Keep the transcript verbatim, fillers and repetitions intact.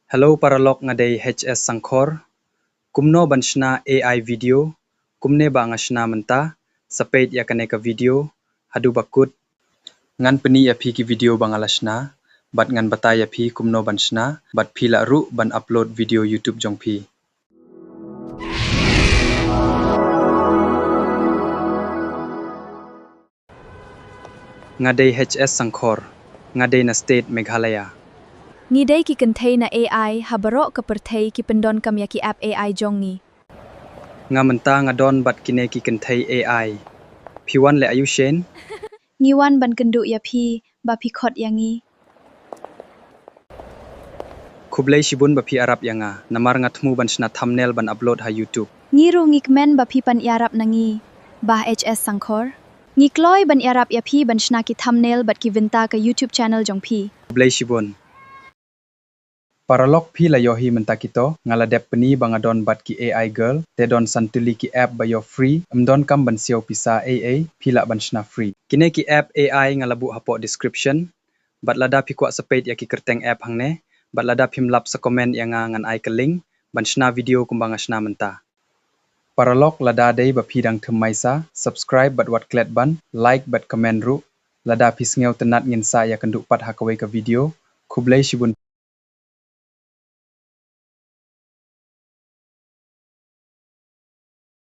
Hello paralok, nga dei H S Sangkhor. Kumno ban shna A I video kumne ba nga shna mynta? Sa peit ïa kane ka video haduh ba kut. Ngan pyni ïa phi ki video ba nga la shna bad ngan batai ïa phi kumno ban shna bad phi lah ruh ban upload video YouTube jong phi. Nga dei H S Sangkhor. Nga dei na state Meghalaya. Ngi dei ki kynthei na A I, ha baroh ka pyrthei ki pyndonkam ïa ki app A I jong ngi. Nga mynta nga don bad kine ki kynthei A I. Phi wan leh aïu shen? Ngi wan ban kynduh ïa phi ba phi khot ïa ngi. Khublei shibun ba phi ïarap ïa nga, namar nga thmu ban shna thumbnail ban upload ha YouTube. Ngi ruh ngi kmen ba phi pan ïarap na ngi, Bah H S Sangkhor. Ngi kloi ban ïarap ïa phi ban shna ki thumbnail bad ki bynta ka YouTube channel jong phi. Khublei shibun. Paralok, phi la ïohi mynta kito, nga la dep pyni ba nga don bad ki A I girl, te don san tylli ki app ba ïoh free, ym donkam ban siew pisa ei ei, phi lah ban shna free. Kine ki app A I nga la buh hapoh description, bad lada phi kwah sa peit ïa ki kyrteng app hangne, bad lada phim lap sa comment ïa nga, ngan ai ka link ban shna video kumba nga shna mynta. Paralok, lada dei ba phi dang thymmai sa subscribe bad wat klet ban like bad comment ruh. Lada phi sngewtynnat ngin sa ïakynduh pat ha kawei ka video. Khublei shibun.